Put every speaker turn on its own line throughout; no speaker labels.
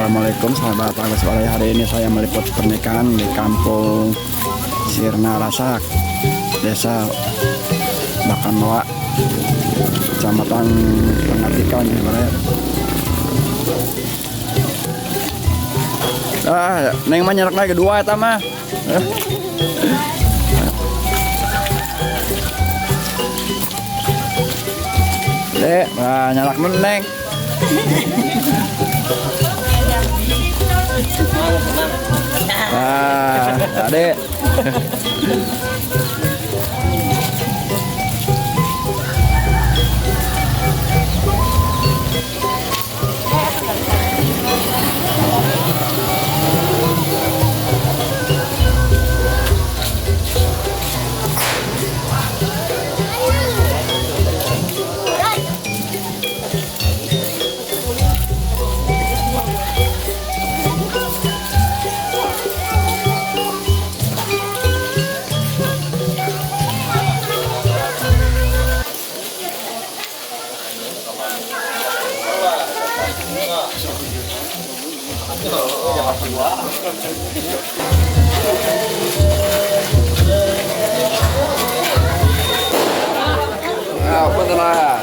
Assalamualaikum sahabat Agus Balai. Hari ini saya meliput pernikahan di Kampung Sirnarasa, Desa Bakanwa, Kecamatan Pangatikan ya, Baraya. Ah, neng mah nyerak lagi kedua eta mah. Dek, nah, nyalak neng. Ah, adek. Ah, punten lah.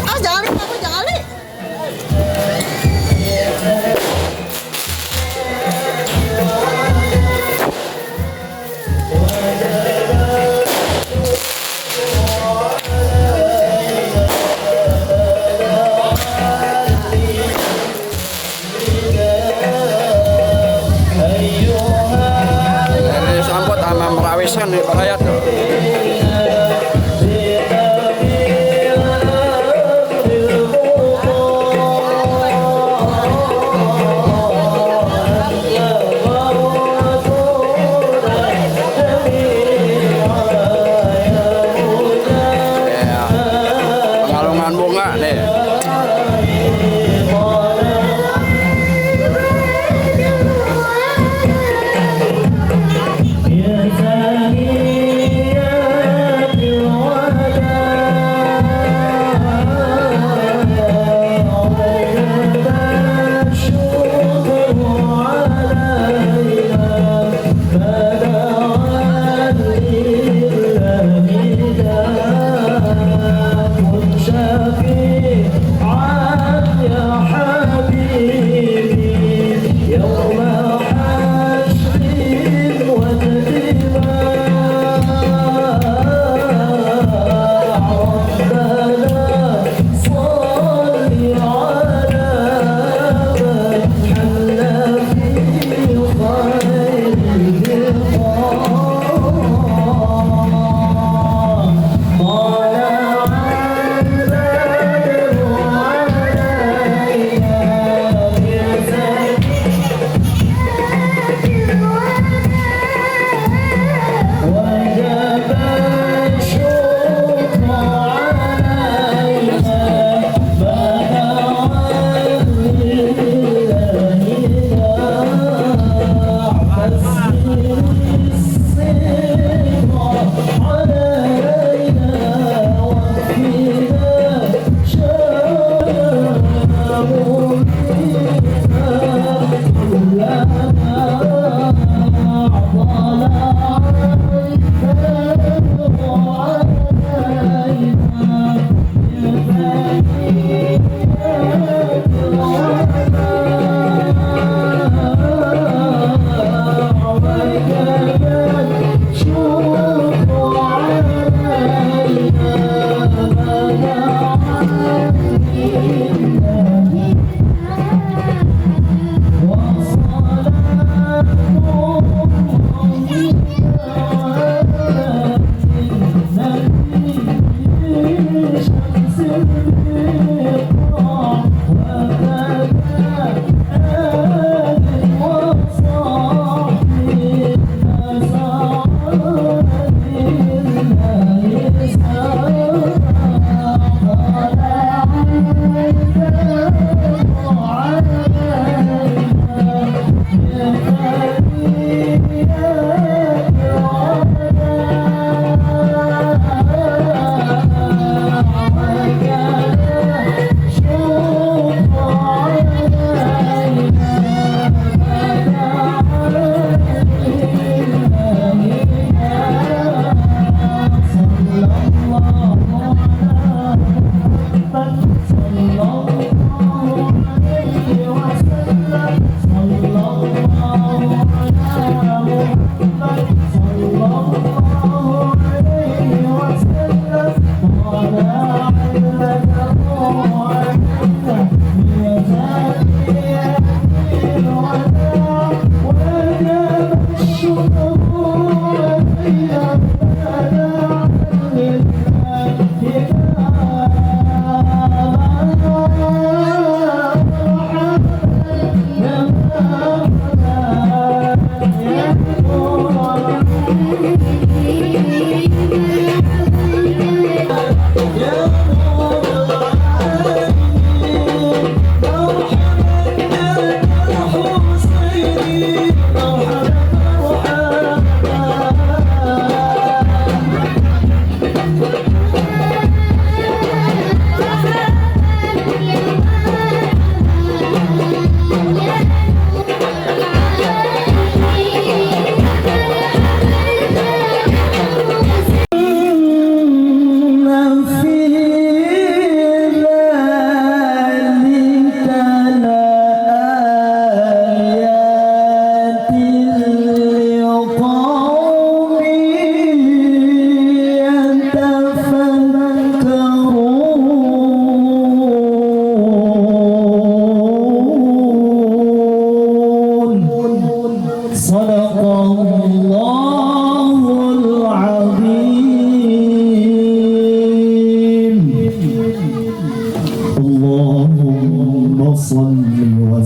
Ah, jangan li, aku jangan li.
Ini disambut sama merawisan di Baraya tuh. Ya, pengalungan bunga nih.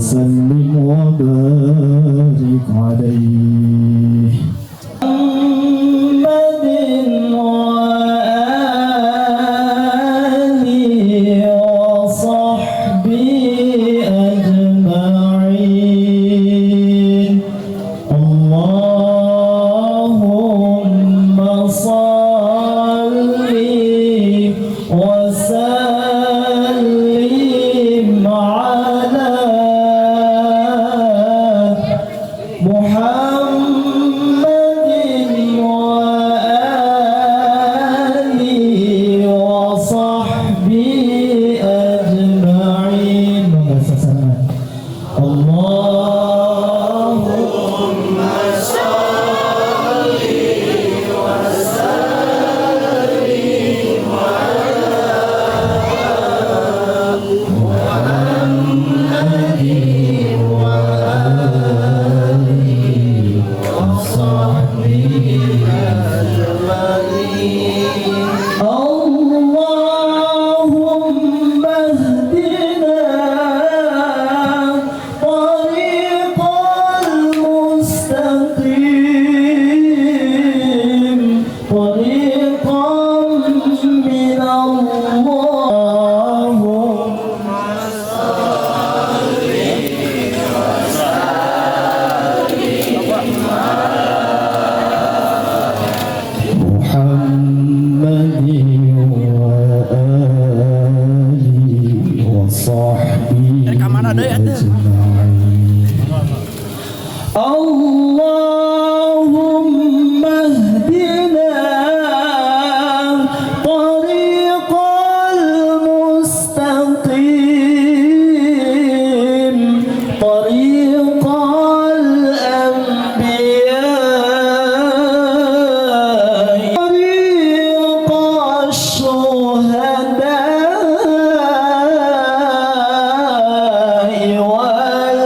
وسلم وبارك عليه. محمد وآله وصحبه أجمعين. اللهم صل وسلم على محمد وآله وصحبه أجمعين. اللهم صل وسلم على محمد وآله وصحبه أجمعين. اللهم اهدنا طريق المستقيم، طريقا من الله. محمد وآله وصحبه
Ka mana deui atuh?
أجمعين. اللهم اهدنا طريق المستقيم، طريق الأنبياء، طريق الشهداء والمجاهدين.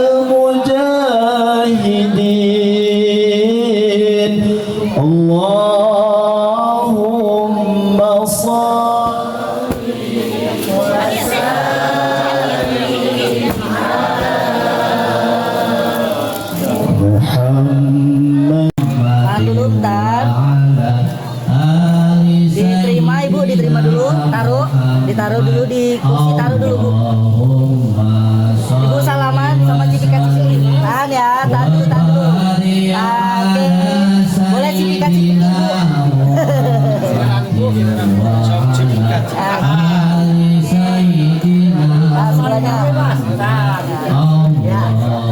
اللهم صل وسلم على محمد.
Tahan dulu bentar. Diterima, Ibu, diterima dulu. Taruh, ditaruh dulu di kursi, taruh dulu, Bu. Ibu salaman sama cipikan cipiki. Tahan ya, tahan dulu, tahan dulu. Ah, oke. Boleh cipikan cipiki, Bu. Ah, nah, sebelahnya. Ya.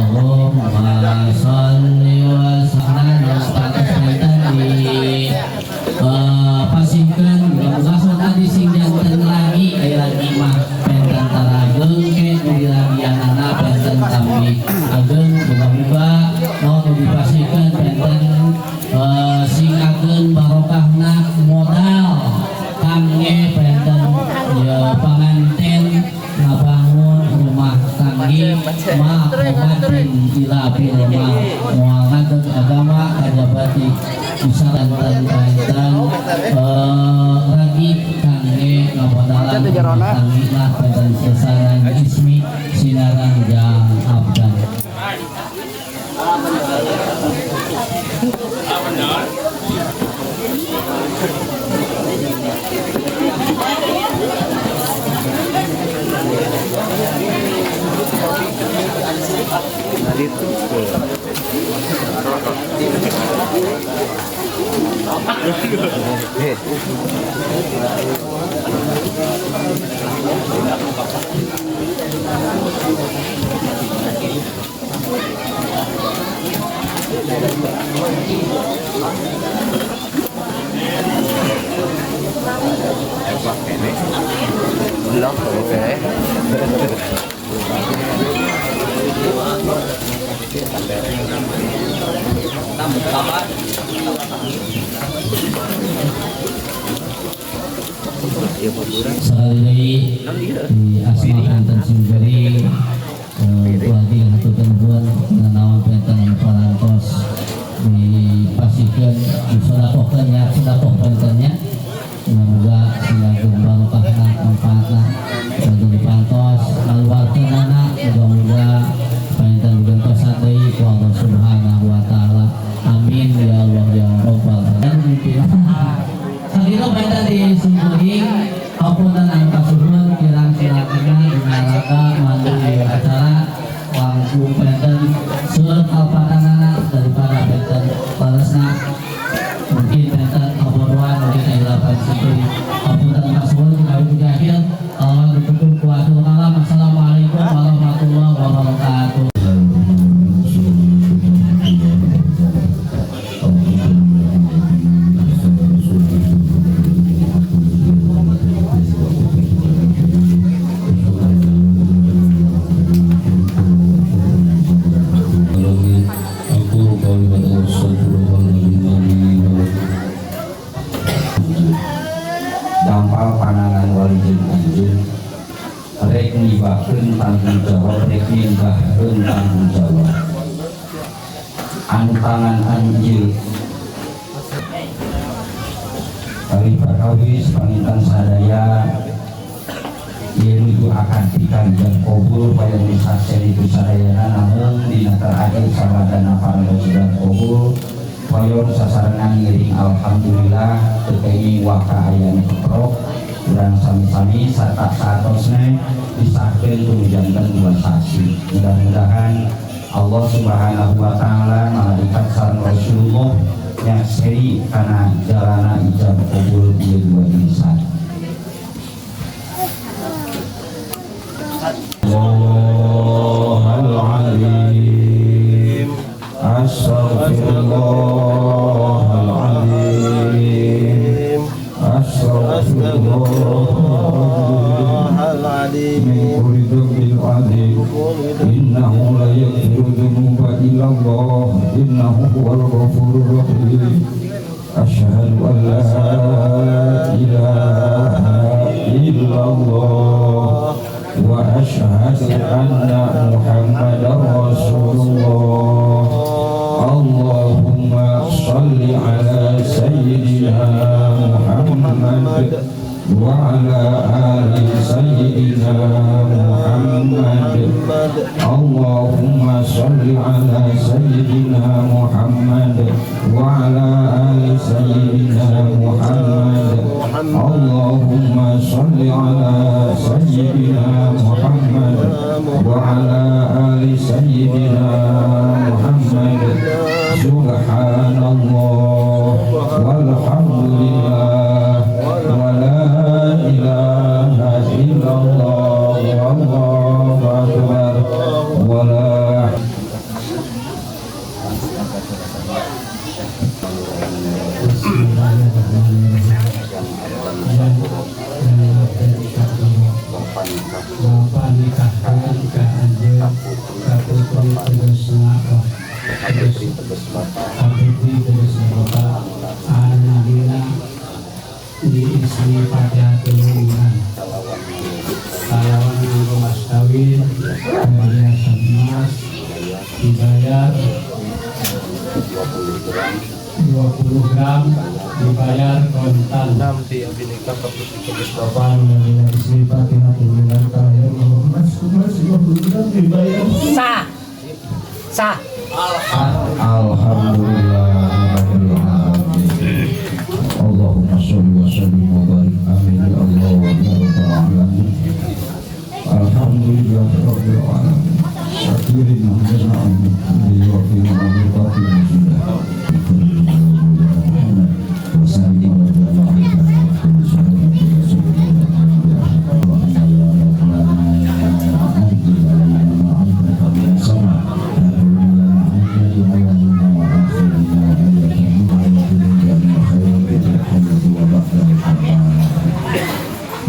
اللهم صل وسلم tadi pasihkeun langsung tadi sing janten lagi aya lagi mah penten tarageng ke nu dilagianana penten tambih ageng. Muga-muga mau nu dipasihkeun penten sing ageng barokahna, modal kangge penten ya panganten ngabangun rumah tanggi ma omatin ila fil ma moal ngadeg agama kajabati bisa penten penten ragi kangge ngamodalan rumah tanggi lah penten sesaran ismi sinaran jang abdan.
Oke.
Sekali lagi di asma kanten simkuring keluarga haturkeun nuhun nanaon penten parantos dipasihkeun, disodakohkeun ya, sodakoh pentennya. Muga sing barokahna, manfaatna, bantu dipantos ngaluarkeunana, muga-muga Panginten digentosan deui ku Allah Subhanahu wa taala. Amin ya Allah ya Rabbal alamin. Sakitu panginten di simkuring, hapunten anu kasuhun, kirang silakeuna dina rangka mandu ieu acara langkung panginten seueur kalepatanana daripada panginten balesna, mungkin panginten obrolan mungkin kahilapan simkuring. Hapunten kasuhun kawin di akhir Allah ditutup ku akhir kalam. Assalamualaikum warahmatullahi wabarakatuh.
أقول قولي هذا وأستغفر الله العظيم لي ولكم.
Dampal panangan wali jeung anjeun rek nibakeun tanggung jawab, rek nimbahkeun tanggung jawab anu tangan anu ieu kali perkawis. Panginten sadaya ieu nuju akad nikah dan kabul payun disaksen itu sadayana, namun dina terakhir samadana parantos dan kabul payon sasarengan ngiring. Alhamdulillah, teu kenging waka ayana keprok urang sami-sami sarta saatosna disahkeun tulujanten dua saksi. Mudah-mudahan Allah Subhanahu wa taala, malaikat sareng Rasulullah nyakseri kana jalana ijab kabul ieu dua insan.
الله العظيم، أستغفر الله العظيم، أستغفر الله
العليم
من كل ذنب عظيم، إنه لا يغفر الذنوب إلا الله، إنه هو الغفور الرحيم. أشهد أن لا إله إلا الله وأشهد أن محمدا رسول الله. اللهم صل على سيدنا محمد وعلى آل سيدنا محمد. اللهم صل على سيدنا محمد وعلى آل سيدنا محمد. اللهم صل على سيدنا محمد وعلى آل سيدنا محمد. سبحان الله والحمد لله ولا إله إلا الله والله أكبر ولا
Bapak nikahkan ka anjeun ka putri tegesna, ka putri tegesna Bapak anu nabina di ismi Fatihah tulungan kalawan nganggo mas kawin perhiasan emas dibayar 20 gram, dibayar kontan.
Nanti abdi nikah ka putri teges Bapak.
Bapak anu nabina ismi Fatihah tulungan kalawan nganggo emas emas 20 gram dibayar.
Sah. Sah.
Alhamdulillah rabbil alamin. Allahumma sholli wa sallim wa barik, amin ya Allah ya rabbal alamin. Alhamdulillah rabbil alamin. Syakirin li wa fi ma'rifati sudah.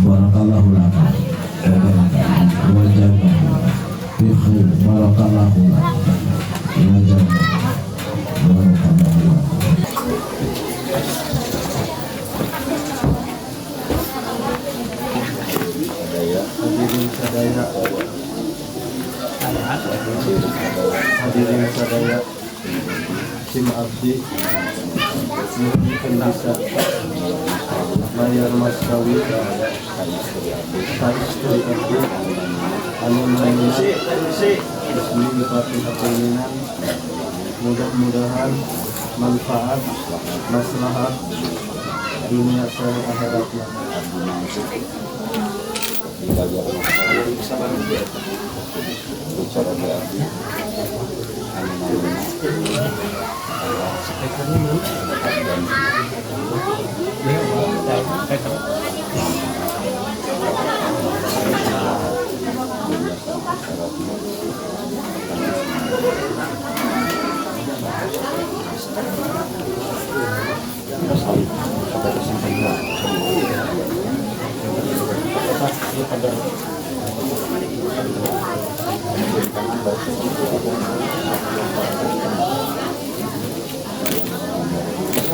Barakallahu laka wa baraka wa jama'a bi khair. Barakallahu laka wa jama'a, barakallahu laka.
Hadirin sadaya, hadirin sadaya, sim abdi mugi bisa Mayar mas kawin ka istri abdi anu namina Ismi Fatihah, mudah-mudahan manfaat maslahat dunia sareng akhiratna.
Dibayar mas kawin bicara di abdi anu namina dan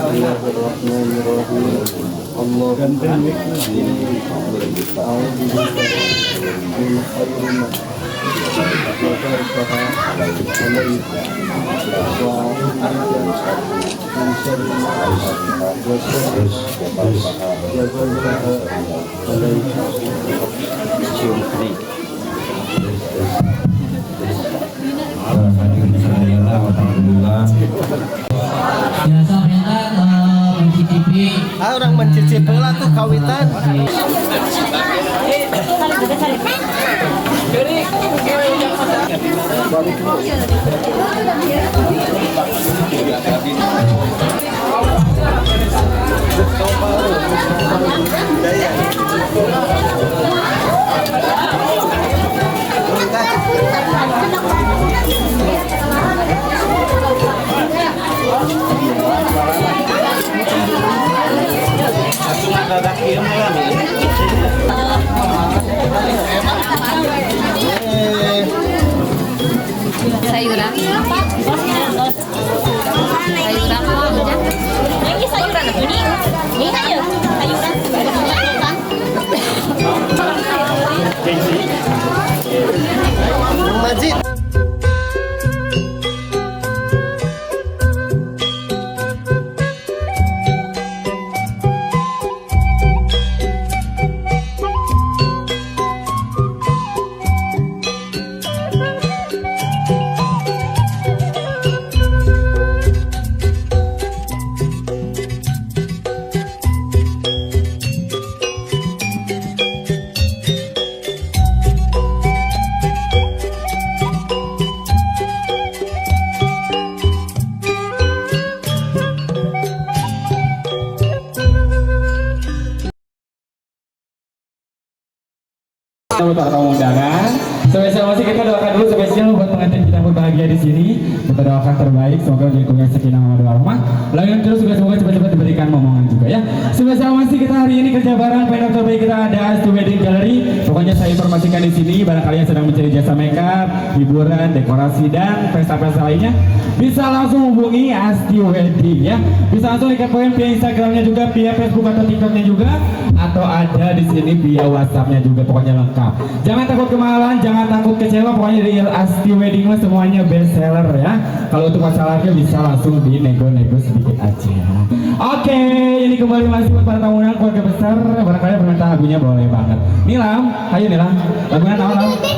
Bismillahirrahmanirrahim. Allahumma inni a'udzu bika min khairi ma qadartaha alayya wa a'udzu bika min syarri ma wa syarri qadartaha alayya.
Alhamdulillah.
Biasa mencicipi.
Ah, orang mencicipi lah tuh kawitan.
Sayuran. Sayuran apa? Ini sayuran ini. Ini kan ya sayuran.
Majid.
Untuk undangan spesial masih kita doakan dulu spesial buat pengantin kita yang berbahagia di sini. Kita doakan terbaik, semoga menjadi keluarga sakinah mawaddah warahmah. Lalu terus juga semoga cepat-cepat diberikan momongan juga ya. Spesial masih kita hari ini kerja bareng vendor terbaik kita ada Asti Wedding Gallery. Pokoknya saya informasikan di sini barangkali yang sedang mencari jasa makeup, hiburan, dekorasi dan pesta-pesta lainnya bisa langsung hubungi Asti Wedding ya. Bisa langsung dikepoin via Instagramnya juga, via Facebook atau TikToknya juga, atau ada di sini via WhatsAppnya juga, pokoknya lengkap. Jangan takut kemahalan, jangan takut kecewa, pokoknya dari Asti Wedding mah semuanya best seller ya. Kalau untuk masalahnya bisa langsung dinego-nego sedikit aja. Oke, ini kembali masih buat para tamu undangan keluarga besar, barangkali permintaan lagunya boleh banget. Nilam, ayo Nilam, lagunya naon Lam?